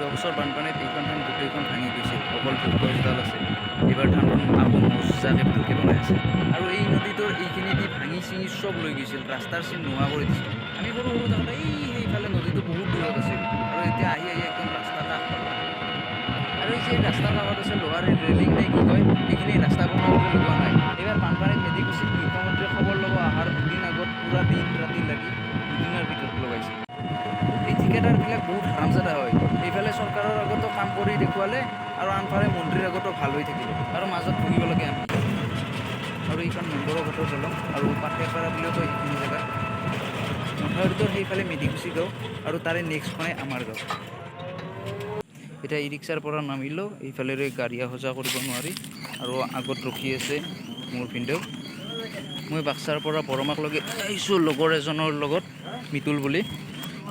যোৱা বছৰ বানপানীত এইখন ধান গোটেইখন ভাঙি গৈছিল, অকল গছডাল আছে। এইবাৰ ধানখন আকৌ মজাকৈ ভালকৈ বনাই আছে। আৰু এই নদীটোৰ এইখিনি দি ভাঙি চিঙি চব লৈ গৈছিল, ৰাস্তাৰ চিন নোহোৱা কৰি দিছিল। আমি সৰু সৰু থাকোঁতে এই সেইফালে নদীটো বহুত দূৰত আছিল, আৰু এতিয়া আহি আহি একদম ৰাস্তাৰ কাষ পালোঁ। আৰু এই যে ৰাস্তাৰ কাষত আছে লোহাৰ ৰেলিং নে কি কয়, সেইখিনি ৰাস্তা বনোৱা লগোৱা নাই। এইবাৰ বানপানীত মেধিকুছিত মুখ্যমন্ত্ৰীয়ে খবৰ ল'ব অহাৰ দুদিন আগত পূৰা দিন ৰাতি লাগি দুদিনৰ ভিতৰত লগাইছে। এই ঠিকাদাৰবিলাক বহুত হাৰামজাদা হয়। এইফালে চৰকাৰৰ আগতো কাম কৰি দেখুৱালে আৰু আনফালে মন্ত্ৰীৰ আগতো ভাল হৈ থাকিলে, আৰু মাজত ভুগিব লাগে আমি। আৰু এইখন নম্বৰৰ ঘাটৰ দলং আৰু পাঠেৰপাৰা বুলিও কয় এইখিনি জেগা। মথাউৰিটোৰ সেইফালে মেধিকুছি গাঁও আৰু তাৰে নেক্সটখনে আমাৰ গাঁও। এতিয়া ই ৰিক্সাৰ পৰা নামিলোঁ, এইফালেৰে গাড়ী অহা যোৱা কৰিব নোৱাৰি। আৰু আগত ৰখি আছে মোৰ ভিনদেউ। মই বাক্সাৰ পৰা বৰমাক লগি আহিছোঁ লগৰ এজনৰ লগত, মিতুল বুলি।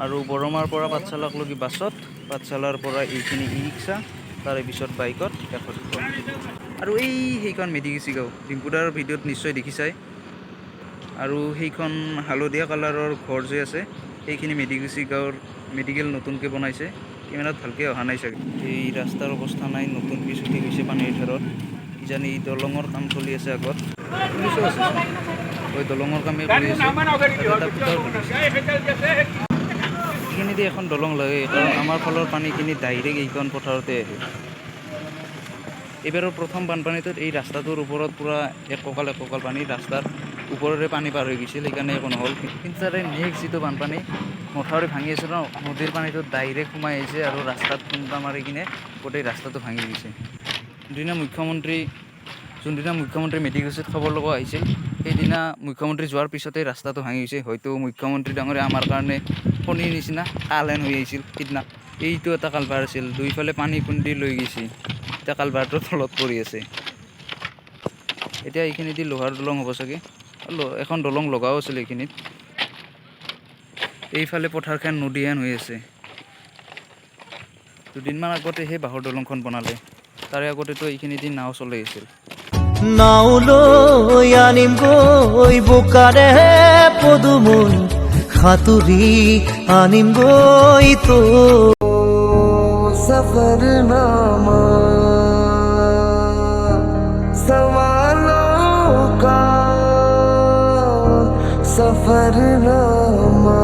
আৰু বৰমাৰ পৰা পাঠশালাক লগি বাছত, পাঠশালাৰ পৰা এইখিনি ই ৰিক্সা, তাৰে পিছত বাইকত 100 টকা। আৰু এই সেইখন মেধিকুছি গাঁও, ডিম্পুদাৰ ভিডিঅ'ত নিশ্চয় দেখিছাই। আৰু সেইখন হালধীয়া কালাৰৰ ঘৰ যে আছে, সেইখিনি মেধিকুছি গাঁৱৰ মেডিকেল নতুনকৈ বনাইছে। কেমেৰাত ভালকৈ অহা নাই চাগে। এই ৰাস্তাৰ অৱস্থা নাই, নতুন পিচ উঠি গৈছে পানীৰ ধাৰত। কিজানি দলঙৰ কাম চলি আছে আগত। পুলিচো আছে, ওই দলঙৰ কামেই কৰি আছে। তাতে এটা খুঁটাও ঢুকিছে। এইখিনিতে এখন দলং লাগে, কাৰণ আমাৰ ফালৰ পানীখিনি ডাইৰেক্ট এইখন পথাৰতে আহে। এইবাৰৰ প্ৰথম বানপানীটোত এই ৰাস্তাটোৰ ওপৰত পূৰা এক কঁকাল এক কঁকাল পানী, ৰাস্তাৰ ওপৰেৰে পানী পাৰ হৈ গৈছিল, সেইকাৰণে একো নহ'ল। কিন্তু তাৰে নেক্সট যিটো বানপানী, মথাউৰি ভাঙি আছে ন, নদীৰ পানীটো ডাইৰেক্ট সোমাই আহিছে আৰু ৰাস্তাত খুন্দা মাৰি কিনে গোটেই ৰাস্তাটো ভাঙি গৈছে। যোনদিনা মুখ্যমন্ত্ৰী মেধিকুছিত খবৰ ল'ব আহিছিল, সেইদিনা মুখ্যমন্ত্ৰী যোৱাৰ পিছতেই ৰাস্তাটো ভাঙি গৈছে। হয়তো মুখ্যমন্ত্ৰী ডাঙৰীয়া আমাৰ কাৰণে শনিৰ নিচিনা কালহেন হৈ আহিছিল সিদিনা। এইটো এটা কালভাৰ আছিল, দুইফালে পানী খুন্দি লৈ গৈছে। এতিয়া কালভাৰটোৰ তলত পৰি আছে। এতিয়া এইখিনিদি লোহাৰ দলং হ'ব চাগে। এখন দলং লগাও আছিল এইখিনিত। এইফালে পথাৰখন নদীহেন হৈ আছে। দুদিনমান আগতে সেই বাঁহৰ দলংখন বনালে, তাৰে আগতেতো এইখিনিদি নাও চলি আছিল। নাও লৈ আনিম গৈ বোকাৰে পদুমৈ, সাঁতুৰি আনিম গৈ তো सफरनामा सवालों का सफरनामा।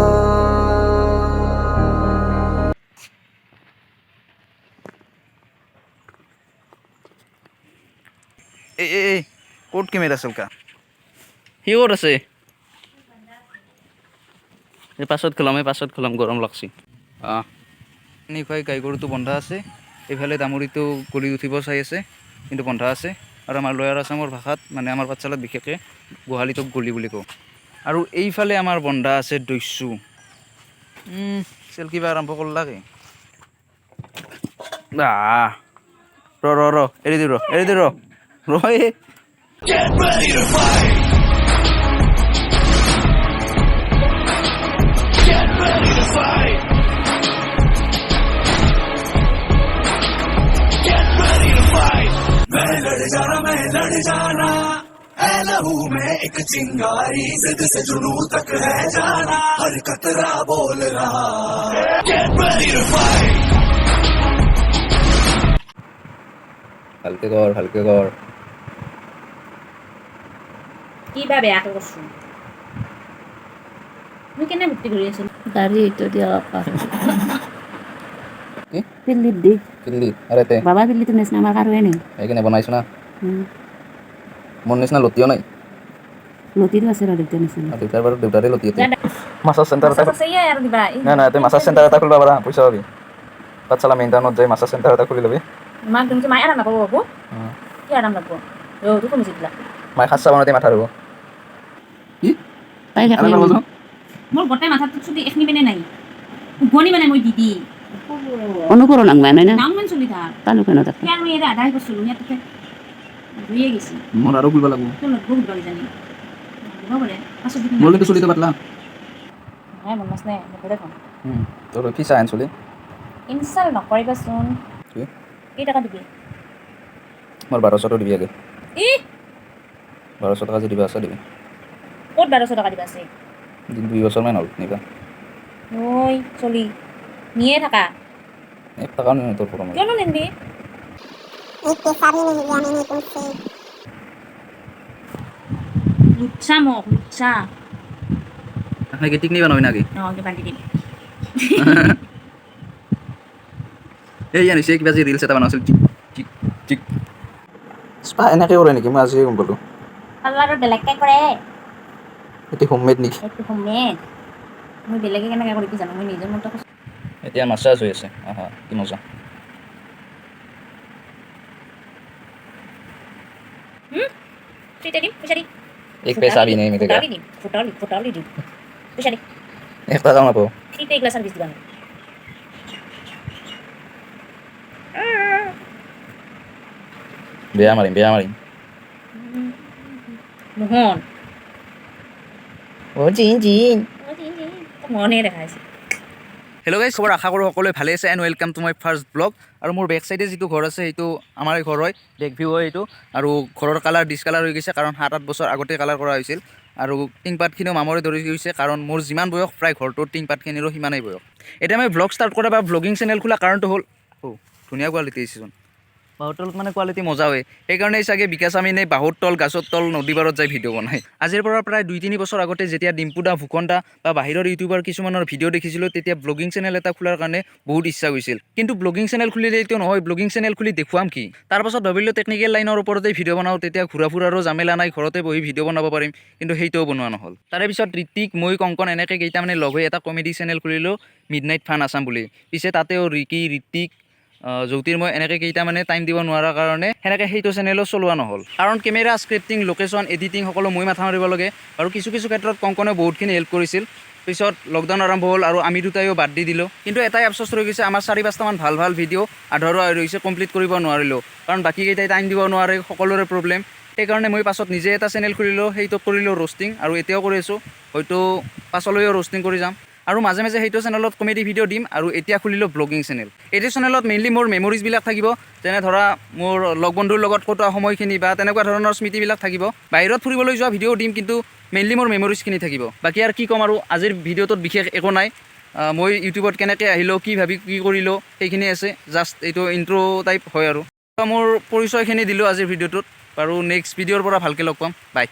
এই এই এই, ক'ত কেমেৰা চলকা? সি ক'ত আছে? এই পাছত খোলাম, এই পাছত খোলাম, গৰম লাগছি। অঁ, এনেকুৱাই গাই গৰুটো বন্ধা আছে। এইফালে দামুৰিটো গলি উঠিব চাই আছে, কিন্তু বন্ধা আছে। আৰু আমাৰ লয়াৰ আছামৰ ভাষাত, মানে আমাৰ পাঠশালাত বিশেষকৈ গোহালিটোক গলি বুলি কওঁ। আৰু এইফালে আমাৰ বন্ধা আছে দস্যু। চেলকিবা আৰম্ভ কৰলাকে। আহ, ৰ ৰ ৰ, এৰি দি, ৰ, এৰি দি, ৰ ৰ, এই। ভালকে কৰ, ভালকে কৰ। কিবা বেয়াকে কৰছো? মই কেনে ভৰ্তি কৰি আছো? দাড়ি এইটো দিয়া কাকা। কি? পিল্লিত দি। কিল্লি আৰে তে। বাবা, পিল্লিটোৰ নিচিনা আমাৰ কাৰোৱে নাই। সেইকাৰণে বনাইছো না। মোৰ নিচিনা লতিও নাই। লতিটো আছে ৰ, দেউতাৰ নিচিনা। আৰু দেউতাৰ বাৰু দেউতাৰে লতি আছে। মাছৰ চেণ্টাৰ এটা আছে ইয়াৰ আৰু দিবা। নাই নাই, তই মাছৰ চেণ্টাৰ এটা খুলিব পাৰা, পইচা পাবি। পাঠশালা মেইন টাউনত যাই মাছৰ চেণ্টাৰ এটা খুলি ল'বি। মাক তুমি মায়ে আৰাম নাপাব বাবু। কি আৰাম লাগব? ৰ, তোৰ কমিছে দিলা। মায়ে খাচ চাবনতে মাথা ধুব কি। তাই আৰু এবাৰ কচোন। মোৰ গোটেই মাথাটোত চুলি এখিনি পিনে নাই, উভনি মানে মই দিদি। অনুকৰণ আংমা নাই না। নাংমান চুলি থাক। তালু কেন তাতে। সেয়া মই ইয়াতে আধাই কৰিছিলোঁ, ইয়াতে ধুয়ে গৈছি। মোৰ আৰু খুলিব লাগিব। তোৰ লাগব সুধবা কিজানি, দিব পাৰে পাছত দি। মোৰ কিন্তু চুলিটো পাতলা। নাই, মন মাছ নাই মুখতে দেখোন। তোৰ ফিচা হেন চুলি। ইনচাল নকৰিবাচোন। কি? কেইটকা দিবি? মোৰ 1200টো দিবি আগে। ই। 1200 টকা যে দিবা আছে, দিবি। ক'ত 1200 টকা দিবা আছে? 2 বছৰমান হ'ল নিবা। ঐ, চলি নিয়ে থাকা। এক টাকাও নিওঁ তোৰ পৰা মই। কিয়নো নিনবি? एक पैसा भी नहीं लिया मैंने तुमसे। লুচ্চা মোক লুচ্চা। আপনি কি টিকনি বানাবি নাকি? অঁ, বান্ধি দিম। এই জানিছে কিবা যে ৰিলছ এটা বনাইছিল, চিক চিক চিক। স্পা এনেকৈ কৰে নেকি? মই আজিহে গম পালোঁ। পাৰ্লাৰত বেলেগকে কৰে। এইটো হোমমেড নেকি? এইটো হোমমেড। মই বেলেগে কেনেকৈ কৰি কি জানো, মই নিজৰ মতে কৈছোঁ। এতিয়া মাছাজ হৈ আছে। আহা, কি মজা! ফ্ৰীতে দিম, পইচা দিম। एक पैसा भी नहीं मिलेगा। ফুটালি দিম, ফুটালি ফুটালি দিম, পইচা দিম। এক টাকাও নাপাওঁ। ফ্ৰীতে এইগিলা চাৰ্ভিচ দিবা আমি। বেয়া মাৰিম, বেয়া মাৰিম। মোহন। অ জিন জিন। মোহনে দেখাইছে। হেল্ল' গাইজ, খবৰ? আশা কৰোঁ সকলোৱে ভালে আছে and welcome to my first vlog। আৰু মোৰ বেক চাইডে যিটো ঘৰ আছে, সেইটো আমাৰে ঘৰ হয়, বেক ভিউ হয় এইটো। আৰু ঘৰৰ কালাৰ ডিছকালাৰ হৈ গৈছে, কাৰণ 7-8 বছৰ আগতে কালাৰ কৰা হৈছিল। আৰু টিংপাতখিনিও মামৰে ধৰি গৈছে, কাৰণ মোৰ যিমান বয়স, প্ৰায় ঘৰটোৰ টিংপাতখিনিৰো সিমানেই বয়স। এতিয়া মই ভ্লগ ষ্টাৰ্ট কৰা বা ভ্লগিং চেনেল খোলা কাৰণটো হ'ল, অ' ধুনীয়া কোৱালিটি আহিছেচোন বাঁহৰ তলত। মানে কোৱালিটি মজা হয়, সেইকাৰণেই চাগে বিকাশ আমিনে বাঁহৰ তল, গাছৰ তল, নদী পাৰত যাই ভিডিঅ' বনায়। আজিৰ পৰা প্ৰায় 2-3 বছৰ আগতে যেতিয়া ডিম্পু দা, ভূষণ দা বা বাহিৰৰ ইউটিউবাৰ কিছুমানৰ ভিডিঅ' দেখিছিলোঁ, তেতিয়া ব্লগিং চেনেল এটা খোলাৰ কাৰণে বহুত ইচ্ছা গৈছিল। কিন্তু ব্লগিং চেনেল খুলিলেইতো নহয়, ব্লগিং চেনেল খুলি দেখুৱাম কি? তাৰপাছত ভাবিলোঁ টেকনিকেল লাইনৰ ওপৰতেই ভিডিঅ' বনাওঁ, তেতিয়া ঘূৰা ফুৰাৰো জামেলা নাই, ঘৰতে বহি ভিডিঅ' বনাব পাৰিম। কিন্তু সেইটোও বনোৱা নহ'ল। তাৰে পিছত ঋতিক, মই, কংকন এনেকৈ কেইটামানে লগ হৈ এটা কমেডি চেনেল খুলিলোঁ, মিড নাইট ফান আছাম বুলি। পিছে তাতেও ৰিকি, ঋতিক, জ্যোতিৰ্ময় এনেকৈ কেইটামানে টাইম দিব নোৱাৰাৰ কাৰণে সেনেকৈ সেইটো চেনেলো চলোৱা নহ'ল, কাৰণ কেমেৰা, স্ক্ৰিপ্টিং, লোকেশ্যন, এডিটিং সকলো মই মাথা মাৰিব লাগে। আৰু কিছু কিছু ক্ষেত্ৰত কংকনে বহুতখিনি হেল্প কৰিছিল। পিছত লকডাউন আৰম্ভ হ'ল আৰু আমি দুটাইও বাদ দি দিলোঁ। কিন্তু এটাই আফচোচ ৰৈ গৈছে, আমাৰ 4-5টামান ভাল ভাল ভিডিঅ' আধৰুৱা হৈ ৰৈছে, কমপ্লিট কৰিব নোৱাৰিলোঁ, কাৰণ বাকীকেইটাই টাইম দিব নোৱাৰে, সকলোৰে প্ৰব্লেম। সেইকাৰণে মই পাছত নিজে এটা চেনেল খুলিলোঁ, সেইটোত কৰিলোঁ ৰ'ষ্টিং আৰু এতিয়াও কৰি আছোঁ। হয়তো পাছলৈও ৰ'ষ্টিং কৰি যাম আৰু মাজে মাজে সেইটো চেনেলত কমেডি ভিডিঅ' দিম। আৰু এতিয়া খুলিলোঁ ব্লগিং চেনেল। এইটো চেনেলত মেইনলি মোৰ মেমৰিজবিলাক থাকিব, যেনে ধৰা মোৰ লগ বন্ধুৰ লগত কটোৱা সময়খিনি বা তেনেকুৱা ধৰণৰ স্মৃতিবিলাক থাকিব। বাহিৰত ফুৰিবলৈ যোৱা ভিডিঅ' দিম, কিন্তু মেইনলি মোৰ মেমৰিজখিনি থাকিব। বাকী আৰু কি ক'ম আৰু, আজিৰ ভিডিঅ'টোত বিশেষ একো নাই। মই ইউটিউবত কেনেকৈ আহিলোঁ, কি ভাবি কি কৰিলোঁ, সেইখিনি আছে। জাষ্ট এইটো ইণ্ট্ৰ' টাইপ হয় আৰু মোৰ পৰিচয়খিনি দিলোঁ আজিৰ ভিডিঅ'টোত। বাৰু, নেক্সট ভিডিঅ'ৰ পৰা ভালকৈ লগ পাম। বাই।